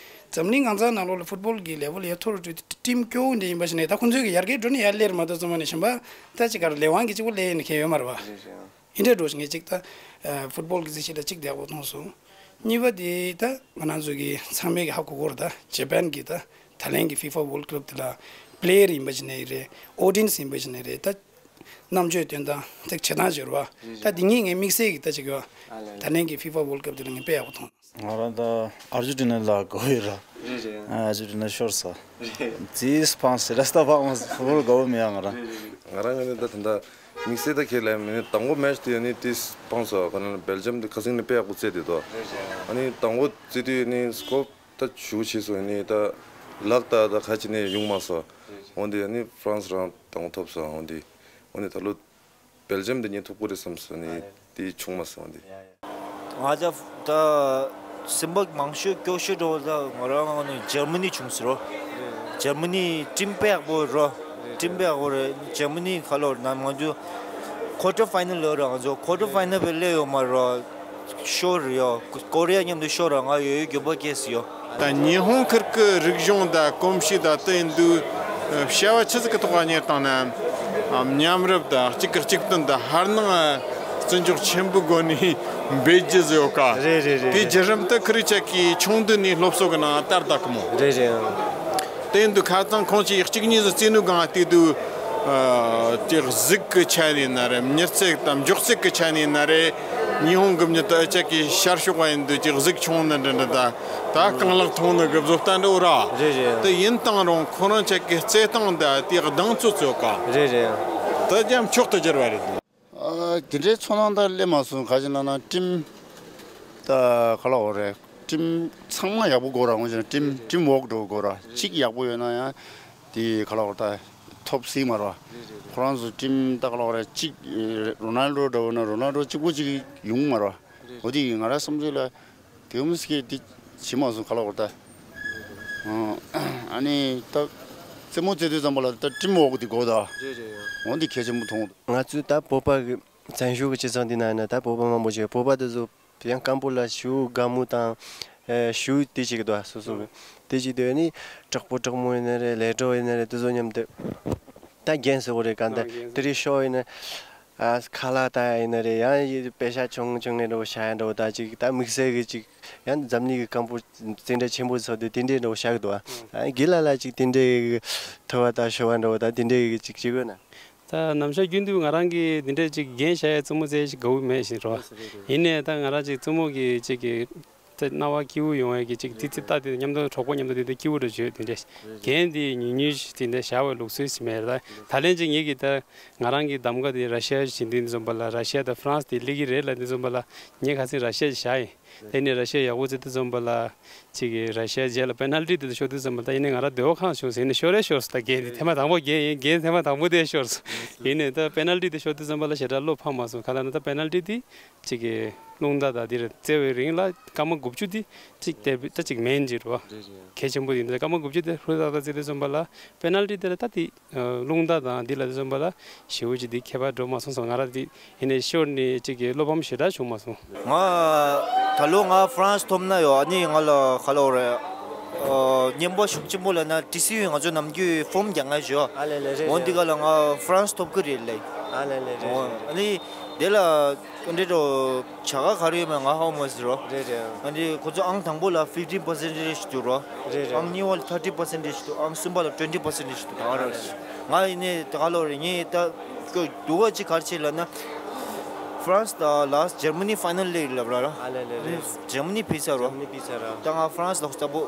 དུས་ འཛམ་གླིང་གང་ཚང་ནང་ལོགས་ལ་ཕུཊ་བོལ་གྱི་ལེ་ཝལ་ཡར་མཐོ་རུ་བགྲོད་དེ་ཊིམ་སྐྱོ་བོ་འདྲ་ཡིན་པ་ཞིག་ནས། ད་ཁོང་ཚོའི་གི་ཡར་རྒྱས་འགྲོ་ནས་ཡར་སླེབས་མ་གཏོགས་ཙམ་ནས་གཞན་པ་ད་ཅིག་ག་རེ་ལས་དབང་གི་གཅིག་པོ་ལས་ནས་ཁེལ་ཡོད་མ་རེད་བ། རེད་རེད། ཨིན་འདྲ་འགྲོ་ཞིག་ངས་གཅིག་ད་ཕུཊ་བོལ་གི་གཟི་བརྗིད་ལ་གཅིག་བདེ་པོ་མཐོང་སོང་། གཉིས་པ་དེ་ད་ང་རང་ཚོ་གི་ཚང་མས་གི་ཧ་གོ་གོ་རེད། ད་ཇ་པན་གི་ད་ད་ལན་གི་ཕི་ཕ་ཝོལ་ཌི་ཀླབ་དེ་ལ་པི་ལེ་ཡར་ཡིན་པ་ཞིག་ནས་རེད། ཨོ་ཌི་ཡེན་སི་ཡིན་པ་ཞིག་ནས་རེད། ད་རྣམ་དཔྱོད་སྟོན་སྟངས་ད་བྱེད་སྟངས་བྱེད་རོགས། ད་འདི་གཉིས་ངས་དམིགས་བསལ་གྱི་ད་ཅིག་ཡོད། ད་ལན་གྱི་ཕི་ཕ་ཝོལ་ཌི་ཀབ་དེ་ལ་ངས་དཔེ་ཡག་པོ་མཐོང་། ང་རང་ད་ཨར་ཇེན་ཊི་ན་ལ་དགའ་ཡོད་ར། རེད་རེད། ཨར་ཇེན་ཊི་ན་ཤོར་ས། རེད། ཙིས་སྤང་སི་ར་སྟ་བ་མ་ཕུ་བོར་དགའ་བོ་མེད་ཡ་ང་རང་། རེད་རེད། ང་རང་ངས་ནི་ད་ད་ད་དམིགས་བསལ་ད་ཁྱེད་ལ་མི་ནི་དང་པོ་མེ་ཆི་དེ་ནི་ཏིས་སྤང་སོ་ག་ན་བེལ་ཇམ་དེ་ཁ་སང་ནི་དཔེ་ཡག་པོ་རྩེད་དེ་དོ། རེད་རེད། ཨ་ནི་དང་པོ་རྩེད་དུས་ནི་སྐོབ་ད་ཞུ་བྱས་སོ་ནི་ད་ལག་ད་ད་ཁ་ཅིག་ནི་ཡོང་མ་སོ། འོན་ཏེ་ནི་ཧྥ་རན་སི་རང་དང་པོ་ཐོབ་སོ། འོན་ཏེ་འོན་ཏེ་ད་ལོ་བེལ་ཇམ་དེ་ཉིད་ཐུག་པོ་རེད་བསམ་སོང་ནི་དེ་བྱུང་མ་སོང་དེ། ང་ད་ད་སེམས་པ་མང་ཤོས་སྐྱོ་ཤོས་འགྲོ་ད་ང་རང་ནི་ཇར་མ་ནི་བྱུང་ཟེར་རོ། ཇར་མ་ནི་ཊིམ་དཔེ་ཡག་པོ་རོ། ཊིམ་དཔེ་ཡག་པོ་རེད། ཇར་མ་ནི་ཁ་ལོ་ན་ང་ཚོ་ཀོ་ཊར་ཕའི་ནལ་ཡོད་ར། ང་ཚོ་ཀོ་ཊར་ཕའི་ནལ་བས་སླེབས་ཡོད་མ་རོ། ཤོར་ཡོད། ཀོ་རི་ཡ་མཉམ་དུ་ཤོར་ར། ང་ཡོད་ཡོད་འགྱོད་པ་སྐྱེས་སུ་ཡོད། ད་ཉི་ཧོང་ཁུལ་གྱི་རིག་གཞུང་དང་གོམས་གཤིས་དང་དེ་ཡིན་དུས་བྱ་བ་ཆི་ཟིག་གི་ཐོག་ལ་གཉེར་བཏང་ན་མཉམ་རུབ་དང་གཅིག་གིས་གཅིག་བསྟུན་དང་ཧར་ནང་བརྩི་འཇོག་ཆེན་པོའི་སྒོ་ནས་འབད་རྒྱུ་ཟིག་ཡོད་ཀ། རེད་རེད་རེད། དེའི་བརྒྱུད་རིམ་དུ་ཁི་རི་ཅག་གིས་ཆུང་དུས་ནས་སློབ་གསོ་གི་ནང་བསྟར་ད་གི་མོ། རེད་རེད། དེ་ཡིན་དུས་ཁ་སང་ཁོང་ཚོས་གཅིག་གཉིས་སུ་རྩེད་ནུས་སྒང་བལྟས་དུས། ཨ་དེ་གཟུགས་ཀྱི་ཆ་ནས་ན་རེད། མྱུར་ཚད་དང་མགྱོགས་ཚད་ཀྱི་ཆ་ནས་ན་རེད། ཉི་ཧོང་གི་མྱི་དེ་ཨ་ཅག་གི་ཤར་ཕྱོགས་པ་ཡིན་དུས་ཀྱི་གཟུགས་ཆུང་ནི་འདྲ་འདྲ་དང་ད་རྐང་ལག་ཐུང་ནི་གི་བཟོ་ལྟ་འདྲ་བོ་ར། རེད་རེད། དེ་ཡིན་བཏང་རུང་ཁོ་རང་ཅག་གི་རྩེད་སྟངས་དང་དེ་གདངས་ཚོད་ཚོད་ཀ། རེད་རེད། དེ་ཀྱང་མཆོག་ཏུ་གྱུར་བ་རེད། ཨ་དེ་འདྲའི་ཚོར་སྣང་ད་སླེབས་མ་སོང་། ག་ཅི་ན་ན་ཊིམ་ད་ག་ལ་འོ་རེད། ཊིམ་ཚང་མ་ཡག་པོ་དགོས་ར། འོ་ཅི་ན་ཊིམ་ཊིམ་ཝོག་འགྲོ་དགོས་ར། གཅིག་ཡག་པོ་ཡོད་ན་ཡང་དེ་ག་ལ་འོ་ད་ཐོབ་སྲིད་མ་ར། ཁོ་རང་ཚོ་ཊིམ་ད་ག་ལ་འོ་རེད། གཅིག་རོ་ནལ་ཌོ་འདྲ་བོ་ན་རོ་ནལ་ཌོ་གཅིག་པོ་གཅིག་ཡོང་མ་ར། འོ་དེ་ང་ར་བསམ་ཚུལ་ལ་དེ་མོ་སྐད་དེ་བྱེད་མ་སོང་། ག་ལ་འོ་ད། ཨ་ནི་ད་རྩེད་མོ་རྩེ་དུས་ཙམ་པ་ལ་ད་ཊིམ་ཝོག་དེ་དགོས་ད། འོ་དེ་གལ་ཆེན་པོ་མཐོང་། ང་ཚོས་ད་བོད་པ་གི་བཙན་བྱོལ་གྱི་སྤྱི་ཚོགས་འདི་ན་ཡིན་ན་ད་བོད་པ་མང་པོ་ཅིག་བོད་པ་དེ་ཚོ་ཡང་སྐམ་པོ་ལ་ཞུ་དགའ་མོ་དང་ཨེ་ཞུ་དེ་ཅིག་འདུག་སོ་སོ་གི་དེ་ཅིག་དེ་ནི་དྲག་པོ་དྲག་མོ་ཡིན་ན་རེད། ལས་གྲོགས་ཡིན་ན་རེད། དེ་ཚོ་མཉམ་དུ་ད་རྒན་ཟེར་བ་རེད། གང་ལྟར་དེ་རིང་ཤོ་ཡིན་ན་ཨ་ཁ་ལག་ད་ཡིན་ན་རེད། ཡང་ཡི་པེ་ཤ་ཆུང་ཆུང་ངེ་འདྲ་བོ་བྱ་ཡ་འདྲ་བོ་ད་ཅིག་ད་དམིགས་བསལ་གི་ཅིག་ཡང་འཛམ་གླིང་གི་སྐམ་པོ་དེ་འདྲ་ཆེན་པོ་ཚོ་དེ་དེ་འདྲའི་འདྲ་བོ་བྱ་གི་འདུག་ཨ་དགེ་ལ་ལ་ཅིག་དེ་འདྲའི་ཐུ་བ་ད་ཤོ་བ་འདྲ་བོ་ད་དེ་འདྲའི་ཅིག་ཅིག་ཡོད་ན། ད་ནམ་ཞག་རྒྱུན་དུ་ང་རང་གིས་འདི་འདྲའི་ཅིག་རྒན་བྱ་ཡའི་རྩེད་མོ་རྩེ་ཞིག་དགའ་བོ་མེད་བཞིན་རོ། ཡིན་ནའི་ད་ང་རང་ཅིག་རྩེད་མོ་གི་ཅིག་གི་ད་སྣང་བ་སྐྱིད་པོ་ཡོང་ཡ་གི་ཅིག་ཙི་ཙི་ལྟ་དེ་མཉམ་དུ་གྲོགས་པོ་མཉམ་དུ་དེ་འདྲ་སྐྱིད་པོ་འདྲ་བྱོས། དེ་འདྲ་རྒན་དེ་ཉུང་ཉུང་ཞིག་དེ་འདྲ་བྱ་བའི་ལུགས་སྲོལ་ཞིག་མེད་ར། ད་ད་ལན་ཅིག་ངེད་ཀྱི་ད་ང་རང་གི་གདམ་ག་དེ་ར་ཤི་ཡ་ཞིག་འདི་འཛོམས་པ་ལ་ར་ཤི་ཡ་དང་ཧྥ་རན་སི་དེ་སླེབས་ཀྱི་རེད་ལ་འདི་འཛོམས་པ་ལ་ངས་ཁ་སང་ར་ཤི་ཡ་ཞིག་བྱ་ཡིན། དེ་ནས་ར་ཤི་ཡ་ཡག་པོ་བྱེད་དུས་ཙམ་པ་ལ་ཅིག་གིས་ར་ཤི་ཡ་རྗེས་ལ་པེ་ནལ་ཊི་དེ་ཤོར་དུས་ཙམ་པ་ད་ཡིན་ནའི་ང་རང་སྡོད་པ་ཁང་བྱུང་ཟེར་ནས་ཤོར་རེ་ཤོར་སོང་། ད་རྒན་དེ་ཐེངས་མ་དང་པོ་རྒན་ཡིན། རྒན་ཐེངས་མ་དང་པོ་དེ་ཤོར་སོང་། ཡིན་ནའི་ད་པེ་ནལ་ཊི་དེ་ཤོར་དུས་ཙམ་པ་ལ་ཞེ་དྲག་བློ་ཕམ་མ་སོང་། ག་ལ་ན་ད་པེ་ནལ་ཊི་དེ་ཅིག་གིས་རླུང་རྟ་དང་དེ་ར་རྩེ་བའི་རིང་ལ་སྐར་མ་དགུ་བཅུ་དེ་ཅིག་དེ་ད་ཅིག་མེན་ཅིག་རེད་བ། གལ་ཆེན་པོ་ཡིན། ད་སྐར་མ་དགུ་བཅུ་དེ་ཧུར་ཐག་ཐག་རྩེ་དུས་ཙམ་པ་ལ་པེ་ནལ་ཊི་དེ་ལ་ད་དེ་རླུང་རྟ་དང་འདི་ལ་དེ་ཙམ་པ་ལ་ཞེ་པོ་ཅིག་འདི་ཁྱད་པར་འགྲོ་མ་སོང་སོང་། ང་རང་འདི་ཡིན་ནའི་ཤོར་ནས་ཅིག་གི་བློ་ཕམ་ཞེ་དྲག་བྱུང་མ་སོང་། ང་ད་ལོ་ང་ཧྥ་རན་སི་ཐོབ་ན་ཡོད། ཨ་ནི་ང་ལ་ག་ལ་འོ་རེད། ཨ་རྔན་པ་ཤུགས་ཆེན་པོ་ལ་ན་ཊི་སི་ཡུ་ང་ཚོ་ནམ་རྒྱུན་ཧྥོམ་རྒྱག་ང་ཞོ། ཨ་ལེ་ལེ་རེད། འོ་འདི་ག་ལ་ང་ཧྥ་རན་སི་ཐོབ་གི་རེད་ལེ། ཨ་ལེ་ལེ་རེད། འོ་ཨ་ནི་དེ་ལ་ཀན་ཌི་ཌེཊ་བྱ་དགའ་ག་རེ་ཡོད་མེད་ང་ཧ་གོ་མ་སོང་རོ། རེད་རེད། ཨ་ནི་ཁོ་ཚོ་ཨང་དང་པོ་ལ་ཕིབ་ཊིན་པར་སེན་ཊེ་ཇི་ཞིག་འདུག་རོ། རེད་རེད། ཨང་གཉིས་པ་ལ་ཐར་ཊི་པར་སེན་ཊེ་ཇི་འདུག་ཨང་གསུམ་པ་ལ་ཊུ་ཝེན་ཊི་པར་སེན་ཊེ་ཇི་འདུག་ད་ང་རང་ང་ཡིན་ནའི་ད་ག་ལོ་རེད། ངས་ད་སྡུག་ག་ཅིག་ག་རེ་བྱས་ལབ་ན། ཧྥ་རན་སི་དང་ལཱསི་ཇར་མ་ནི་ཕའི་ནལ་སླེབས་ལབ་ར་ར། ཨ་ལེ་ལེ་རེད། ཇར་མ་ནི་ཕུད་ཚར་རོ། ཇར་མ་ནི་ཕུད་ཚར་ར། ད་ང་ཧྥ་རན་སི་ལ་སཔོ་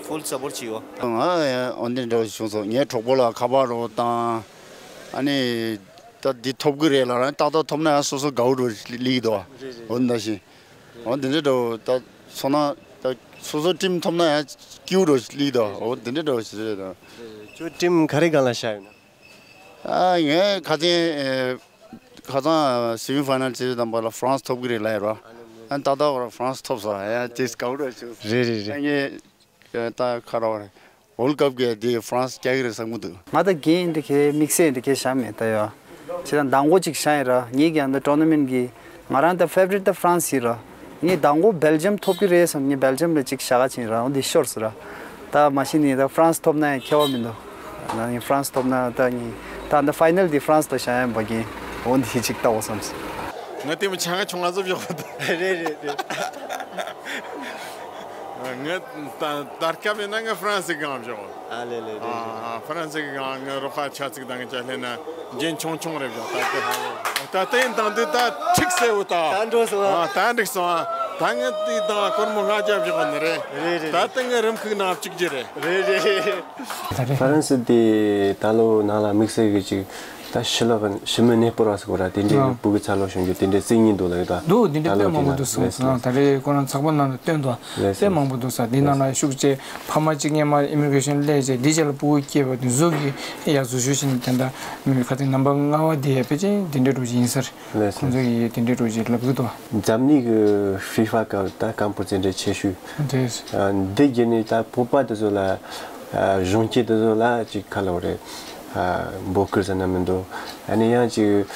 ཕུལ་སཔོར་ཊི་བྱས་ཡོད། ང་ཡང་འོ་འདི་འདྲ་བྱུང་སོང་། ངའི་གྲོགས་པོ་ལ་ཁ་པར་རོ་བཏང་། ཨ་ནི་ད་འདི་ཐོབ་གི་རེད་ལབ་ར། ཏག་ཏག་ཐོབ་ན་ཡང་སོ་སོ་དགའ་བོ་འགྲོ་སླེབས་ཀྱི་འདུག་འོ་འདི་འདྲ་ཞིག་འོ་འདི་འདྲ་འགྲོ་ད་སོང་ན་ད་སོ་སོ་ཊིམ་ཐོབ་ན་ཡང་སྐྱིད་པོ་འགྲོ་སླེབས་ཀྱི་འདུག་འོ་འདི་འདྲ་འགྲོ་ཞིག་རེད་ད། ཁྱོད་ཊིམ་ག་རེ་སྒང་ལ་བཞག་ཡོད་ན། ཨ་ངས་ཁ་སང་ཨེ་ཁ་སང་སེ་མི་ཕའི་ནལ་བྱེད་དུས་ཙམ་པ་ལ་ཧྥ་རན་སི་ཐོབ་གི་རེད་ལབ་ཡོད་ར། ཨ་ཏག་ཏག་ཧྥ་རན་སི་ཐོབ་སོང་། ཨ་ཡ་ཅེས་དགའ་བོ་འགྲོ་བྱུང་། རེད་རེད་རེད། ཨ་ངས་ད་ག་རེ་བ་རེད། ཝོལ་ཌི་ཀབ་གི་དེ་ཧྥ་རན་སི་རྒྱག་གི་རེད་བསམ་གི་འདུག་ང་ད་རྒན་འདི་གའི་དམིགས་བསལ་འདི་གའི་བཞག་མེད་ད་ཡ། ཅི་ད་མདང་དགོང་ཅིག་བཞག་ཡིན་ར། ངེད་ཀྱི་ཨ་ད་ཊོར་ནི་མེན་ཊི་གི་ང་རང་ད་ཕེ་ཝ་རིཊ་ད་ཧྥ་རན་སི་ཡིན་ར། ངས་མདང་དགོང་སྦེལ་ཇམ་ཐོབ་གི་རེད་བསམ་ངས་སྦེལ་ཇམ་ལ་ཅིག་བཞག་ག་ཕྱིན་ར། འོ་འདི་ཤོར་སོང་ར། ད་མ་གཞི་ནས་ད་ཧྥ་རན་སི་ཐོབ་ན་ཡང་ཁྱད་པར་མི་འདུག་ད་ནི་ཧྥ་རན་སི་ཐོབ་ན་ད་ནི་ད་འདི་ཕའི་ནལ་འདི་ཧྥ་རན་སི་དང་བཞག་ཡ་ཡིན་པ་གིན་འོ་འདི་ཅིག་ལྟ་འོ་བསམ་སོང་། ང་དེ་མི་ཆ་ང་ཆུང་ང་ཟོ་བཞག་པ་དང་། རེད་རེད་རེད། ང་ད་ད་སྐབས་ཡིན་ན་ང་ཧྥ་རན་སི་གང་བཞག་ཨ་ལེ་ལེ་རེད། ཨ་ཧྥ་རན་སི་གི་གང་ང་རོགས་ཁ་ཆ་ཚིག་དང་ང་ཅག་ལྷན་ན་རྒྱན་ཆུང་ཆུང་རེད་བཞག་ད་ལྟ་ད་ལྟ་ཡིན་དང་དུས་ད་ཁྲིག་སེ་འུ་ད། ད་འགྲོ་སོང་ཨ། ད་འགྲིག་སོང་ཨ། ད་ང་དེ་དང་སྒོར་མོ་ལྔ་བརྒྱ་བཞག་ནི་རེད། རེད་རེད། ད་ལྟ་ང་རིམ་ཁུག་ནང་བཅུག་རྒྱུ་རེད། རེད་རེད་རེད། ཧྥ་རན་སི་དེ་ད་ལོ་ནང་ལ་དམིགས་བསལ་གྱི་ཅིག་ད་ཕྱི་ལོགས་ཕྱི་མི་གནས་སྤོར་བ་ཟེར་གོ་ར་དེ་འདྲའི་ཨ་བུ་གུ་ཚ་ལོ་བྱུང་རྒྱུ་དེ་འདྲའི་རྩིས་གཉིས་འདུག་ལ་ཡོད་ད། འདུག་དེ་འདྲ་དཔེ་མང་པོ་འདུག་གསུངས་སོང་། ད་རེས་ཁོ་རང་ཚགས་པར་ནང་ལ་བཏོན་འདུག་ལས་དཔེ་མང་པོ་འདུག་ས་དེ་ནང་ལ་ཤུགས་ཆེ་ཕ་མ་གཅིག་སྔོན་མ་ཨི་མི་གྷི་རེ་ཤན་སླེབས་རྗེས་འདི་རྗེས་ལ་སྤུ་གུ་སྐྱེས་པ་དེ་ཚོ་གི་ཡ་འཛུལ་ཞུགས་བྱས་ནས་དེ་འདྲ་མི་ཁ་ཚིག་ནམ་བར་ལྔ་བ་དེ་ཡ་ཕལ་ཆེར་དེ་འདྲའི་འགྲོ་གི་ཡིན་ས་རེད། ལགས་སོ། ཁོང་ཚོ་ཡིས་དེ་འདྲའི་འགྲོ་གི་ལབ་གི་འདུག་འཛམ་གླིང་གི་ཧྥི་ཧྥ་སྐབས་ད་སྐམ་པོ་རྩེད་འགྲན་ཆེ་ཤོས། རེད། ཨ་འདི་བརྒྱུད་ནས་ད་བོད་པ་དེ་ཚོ་ལ་ཨ་གཞོན་སྐྱེས་དེ་ཚོ་ལ་ཅིག་ཁ་ལོ་རེད། ཨ་འབོད་སྐུལ་ཟེར་ན་མི་འདུག་ཨ་ནི་ཡང་ཅིག་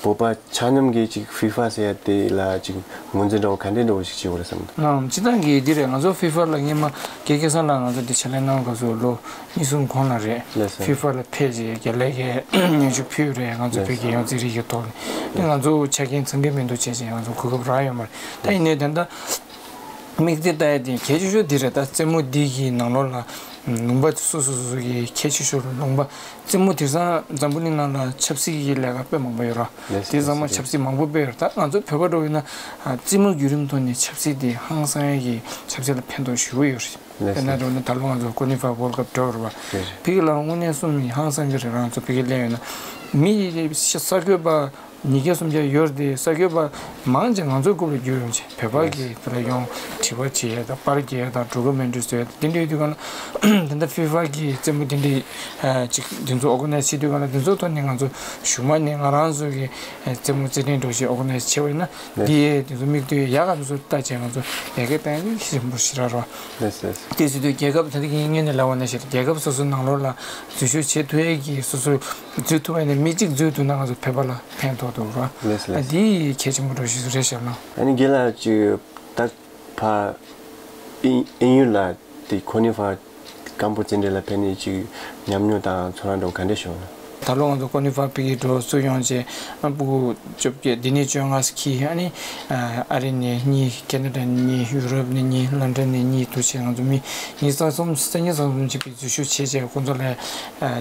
བོད་པ་ཆ་མཉམ་གིས་ཅིག་ཧྥི་ཧྥ་ཟེར་ཡ་དེ་ལ་ཅིག་ངོས་འཛིན་འདྲ་བོ་ག་འདྲའི་འདྲ་བོ་ཞིག་བྱེད་དགོས་རེད་བསམ་འདུག་ཨང་། སྤྱིར་བཏང་གི་འདི་རེད། ང་ཚོ་ཧྥི་ཧྥ་ལ་སྔོན་མ་སྐལ་སྐལ་བཟང་ལགས་ང་ཚོ་འདི་ཕྱག་ལས་གནང་སྐབས་སུ་ལོ་གཉིས་གསུམ་གོང་ལ་རེད། ལགས་སོ། ཧྥི་ཧྥ་ལ་ཕེབས་རྗེས་རྒྱ་ལས་ཀའི་སྙན་ཞུ་ཕུལ་རེད། ང་ཚོ་ལགས་བོད་རྒྱལ་ཡོངས་རྩེད་རིགས་ཀྱི་ཐོག་ནས་ང་ཚོ་ཆ་རྐྱེན་ཚང་གི་མི་འདུག་བྱས་རྗེས་ང་ཚོ་གོ་སྐབས་རག་ཡོད་མ་རེད། ད་ཡིན་ནའི་ད་ལྟ་དམིགས་གཏད་ལྟ་ཡ་དེ་གལ་ཆེ་ཤོས་འདི་རེད། ད་རྩེད་མོ་འདི་གི་ནང་ལོགས་ལ་ལུང་པ་སོ་སོ་སོ་སོ་གི་གལ་ཆེ་ཤོས་ལུང་པ་རྩེད་མོ་དེང་སང་འཛམ་བུ་གླིང་ནང་ལ་ཆབ་སྲིད་ཀྱི་ལས་ཀ་དཔེ་མང་པོ་ཡོད་ར། ལགས་སོ། དེ་ཚང་མ་ཆབ་སྲིད་མང་པོ་དཔེ་ཡོད་ར། ད་ང་ཚོ་བོད་པ་འགྲོ་ཡིན་ན་རྩེད་མོ་བརྒྱུད་རིམ་ཐོག་ནས་ཆབ་སྲིད་དེ་ཧང་སང་ཡ་གི་ཆབ་སྲིད་ལ་ཕན་ཐོགས་ཞེ་པོ་ཡོད་རེད། ལགས་སོ། དཔེར་ན་འགྲོ་ན་ད་ལོ་ང་ཚོ་ཀོ་ནི་ཧྥ་ཝོལ་ཀབ་འགྲོ་རེད་བ། རེད། ཕ་གི་ལ་དངོས་གནས་གསུངས་ཡིན་ཧང་སང་གི་རེད། རང་ཚོ་ཕ་གི་སླེབས་ཡོད་ན་མི་ས་གོས་པ་ཉིས་བརྒྱ་སུམ་བརྒྱ་ཡོད་རེད་དེ་ས་གོས་པ་མང་ཆེ་ང་ཚོའི་རྐུབ་ལ་རྒྱུག་ཡོང་ཆེ་བོད་པ་གི་དེ་ལ་ཡོང་དྲི་བ་བྱེད་ཡས་དང་པར་རྒྱག་ཡས་དང་ཌོ་ཀུ་མེན་ཊི་རི་བཟོ་ཡས་དང་དེ་འདྲ་ཡོད་དུས་ག་ལ་དེ་འདྲ་ཧྥི་ཧྥ་གི་རྩེད་མོ་དེ་འདྲའི་ཅིག་དེ་ཚོ་ཨོ་ག་ནའི་ཛི་བྱེད་དུས་ག་ལ་དེ་ཚོ་ཐོག་ནས་ང་ཚོ་གཞུག་མ་ནས་ང་རང་ཚོ་གི་རྩེད་མོ་རྩེད་འགྲན་འགྲོ་ཆེད་ཨོ་ག་ནའི་ཛི་བྱེད་པ་ཡིན་ན་འདི་ཡས་དེ་ཚོ་མིག་ལྟོས་ཡག་ག་དེ་ཚོ་ལྟ་བྱས་ང་ཚོ་ཡར་རྒྱས་གཏང་ཡས་ཞིག་ཞིམ་པོ་ཞིག་རག་རོགས། ལགས་སོ། དེ་ཟེར་དུས་རྒྱལ་ཁབ་ད་ལྟ་ངས་སྔོན་ནས་ལབ་པ་ནང་བཞིན་རྒྱལ་ཁབ་སོ་སོའི་ནང་ལོགས་ལ་འཛུལ་ཞུགས་བྱེད་ཐུབ་ཡས་ཀྱི་སོ་སོ་འཛུལ་ཐུབ་པ་ཡིན་ན་མི་གཅིག་འཛུལ་ཐུབ་ན་ང་ཚོ་བོད་པ་ལ་ཕན་ཐོགས་འདུག་ར། ལགས་སོ། ལགས་སོ། འདི་གལ་ཆེན་པོ་འདྲ་ཞིག་རེད་ཤག་ལ། ཨ་ནི་རྒན་ལགས་ཀྱིས་ད་ཕ་ཨིན་ཨིན་ཡུལ་ལ་དེ་ཁོ་ནི་ཕ་སྐམ་པོ་རྩེད་འགྲན་ལ་ཕེབས་ནས་ཅིག་ཉམས་མྱོང་དང་ཚོར་བ་འདྲ་བོ་ག་འདྲ་བྱུང་ན། ད་ལོ་ང་ཚོ་ཀོ་ནི་ཧྥ་ཕ་གིའི་འགྲོ་བཙུགས་ཡོང་རྗེས་ཨ་སྤུ་གུ་བཅོ་བརྒྱད་འདི་ནས་བཅོ་ལྔ་ཙམ་འཁྱེར། ཨ་ནི་ཨ་རི་ནས་གཉིས། ཁེ་ན་ཌ་ནས་གཉིས། ཡུ་རོབ་ནས་གཉིས། ལོན་ཌོན་ནས་གཉིས། འདུག་བྱས་ང་ཚོ་མི་ཉིས་རྩ་གསུམ་སེ་ཉིས་རྩ་གསུམ་ཅིག་གིས་འཛུལ་ཞུགས་བྱས་རྗེས་ཁོང་ཚོ་ལ་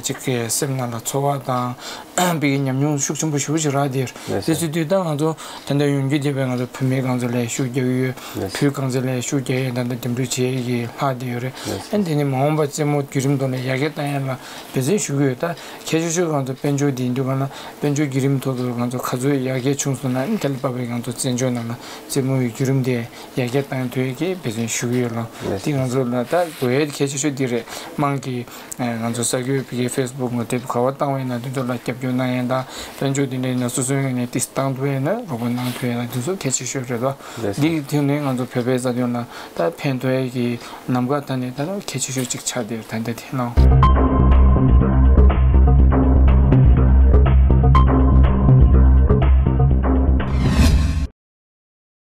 ཅིག་གི་སེམས་ནང་ལ་ཚོར་བ་དང་ཕ་གིའི་ཉམས་མྱོང་ཤུགས་ཆེན་པོ་ཞེ་པོ་ཅིག་རག་བསྡད་ཡོད་རེད། དེ་ཚོ་དུས་ད་ང་ཚོ་ད་ལྟ་ཡོང་རྒྱུ་དེ་བས་ང་ཚོ་བུད་མེད་རྐང་རྩེད་ལ་ཤུགས་རྒྱག་གི་ཡོད། བུ་རྐང་རྩེད་ལ་ཤུགས་རྒྱག་ཡས་ད་ལྟ་འདེམས་སྒྲུག་བྱེད་ཡས་ཀྱི་ལྷག་བསྡད་ཡོད་རེད། ཨ་དེ་ནས་མ་འོངས་པ་རྩེད་མོ་བརྒྱུད་རིམ་ཐོག་ནས་ཡར་རྒྱས་བཏང་ཡས་ལ་འབད་བརྩོན་ཞུ་གི་ཡོད། ད་གལ་ཆེ་ཤོས་ང་ཚོ་དཔལ་འབྱོར་འདི་འདུག་ག་ན་དཔལ་འབྱོར་བརྒྱུད་རིམ་ཐོག་ཏུ་ང་ཚོ་ག་ཚོད་ཡར་རྒྱས་བྱུང་སོང་ན་དེ་ལ་དཔག་པའི་ང་ཚོ་བཙན་བྱོལ་ནང་ལ་རྩེད་མོའི་བརྒྱུད་རིམ་དེ་ཡར་རྒྱས་བཏང་ཐུབ་ཡས་ཀྱི་འབད་བརྩོན་ཞུ་གི་ཡོད་ལ། དེ་ང་ཚོ་ལ་ད་དགོས་ཡས་གལ་ཆེ་ཤོས་འདི་རེད། དམངས་ཀྱི་ང་ཚོ་ས་ཁུལ་བོད་ཀྱི་ཧྥེ་སི་བུག་ངོ་དེབ་ག་བ་བཏང་བ་ཡིན་ན་དེ་ཚོ་ལ་རྒྱབ་སྐྱོར་གནང་ཡས་དང་དཔལ་འབྱོར་དེ་འདྲ་ཡིན་ན་སོ་སོའི་ངོས་ནས་ཏིས་བཏང་ཐུབ་ཡས་ན་རོགས་པ་གནང་ཐུབ་ཡས་ན་དེ་ཚོ་གལ་ཆེ་ཤོས་རེད་ལ། འདི་གི་ཐོག་ནས་ང་ཚོ་བོད་པའི་རྩ་དོན་ལ་ད་ཕན་ཐོགས་ཡས་ཀྱི་ལམ་ཁ་ད་ནས་ད་གལ་ཆེ་ཤོས་གཅིག་ཆགས་བསྡད་ཡོད་ད་ལྟ་དེ་ནང་།